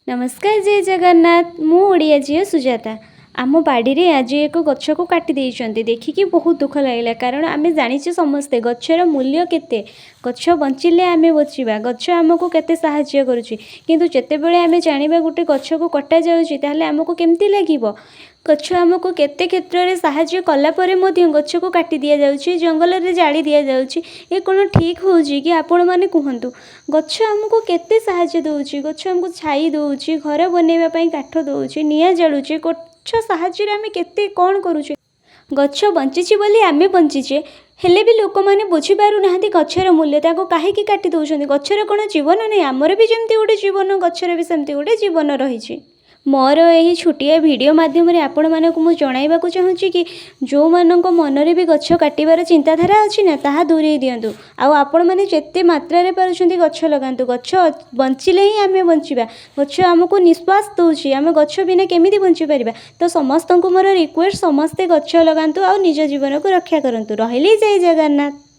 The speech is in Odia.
ନମସ୍କାର, ଜୟ ଜଗନ୍ନାଥ। ମୁଁ ଓଡ଼ିଆ ଝିଅ ସୁଜାତା। ଆମ ବାଡ଼ିରେ ଆଜି ଏକ ଗଛକୁ କାଟି ଦେଇଛନ୍ତି, ଦେଖିକି ବହୁତ ଦୁଃଖ ଲାଗିଲା। କାରଣ ଆମେ ଜାଣିଛେ ସମସ୍ତେ ଗଛର ମୂଲ୍ୟ କେତେ। ଗଛ ବଞ୍ଚିଲେ ଆମେ ବଞ୍ଚିବା। ଗଛ ଆମକୁ କେତେ ସାହାଯ୍ୟ କରୁଛି। କିନ୍ତୁ ଯେତେବେଳେ ଆମେ ଜାଣିବା ଗୋଟେ ଗଛକୁ କଟାଯାଉଛି, ତାହେଲେ ଆମକୁ କେମିତି ଲାଗିବ? ଗଛ ଆମକୁ କେତେ କ୍ଷେତ୍ରରେ ସାହାଯ୍ୟ କଲା ପରେ ମଧ୍ୟ ଗଛକୁ କାଟି ଦିଆଯାଉଛି, ଜଙ୍ଗଲରେ ଜାଳି ଦିଆଯାଉଛି। ଏ କ'ଣ ଠିକ୍ ହେଉଛି କି? ଆପଣମାନେ କୁହନ୍ତୁ। ଗଛ ଆମକୁ କେତେ ସାହାଯ୍ୟ ଦେଉଛି। ଗଛ ଆମକୁ ଛାଇ ଦେଉଛି, ଘର ବନେଇବା ପାଇଁ କାଠ ଦେଉଛି, ନିଆଁ ଜାଳୁଛି। ଗଛ ସାହାଯ୍ୟରେ ଆମେ କେତେ କ'ଣ କରୁଛେ। ଗଛ ବଞ୍ଚିଛି ବୋଲି ଆମେ ବଞ୍ଚିଛେ। ହେଲେ ବି ଲୋକମାନେ ବୁଝିପାରୁନାହାନ୍ତି ଗଛର ମୂଲ୍ୟ। ତାକୁ କାହିଁକି କାଟି ଦେଉଛନ୍ତି? ଗଛର କ'ଣ ଜୀବନ ନାହିଁ? ଆମର ବି ଯେମିତି ଗୋଟେ ଜୀବନ, ଗଛର ବି ସେମିତି ଗୋଟେ ଜୀବନ ରହିଛି। ମୋର ଏହି ଛୋଟିଆ ଭିଡ଼ିଓ ମାଧ୍ୟମରେ ଆପଣମାନଙ୍କୁ ମୁଁ ଜଣାଇବାକୁ ଚାହୁଁଛି କି ଯେଉଁମାନଙ୍କ ମନରେ ବି ଗଛ କାଟିବାର ଚିନ୍ତାଧାରା ଅଛି ନା, ତାହା ଦୂରେଇ ଦିଅନ୍ତୁ। ଆଉ ଆପଣମାନେ ଯେତେ ମାତ୍ରାରେ ପାରୁଛନ୍ତି ଗଛ ଲଗାନ୍ତୁ। ଗଛ ବଞ୍ଚିଲେ ହିଁ ଆମେ ବଞ୍ଚିବା। ଗଛ ଆମକୁ ନିଶ୍ୱାସ ଦେଉଛି। ଆମେ ଗଛ ବିନା କେମିତି ବଞ୍ଚିପାରିବା? ତ ସମସ୍ତଙ୍କୁ ମୋର ରିକ୍ୱେଷ୍ଟ, ସମସ୍ତେ ଗଛ ଲଗାନ୍ତୁ ଆଉ ନିଜ ଜୀବନକୁ ରକ୍ଷା କରନ୍ତୁ। ରହିଲି, ଜୟ ଜଗନ୍ନାଥ।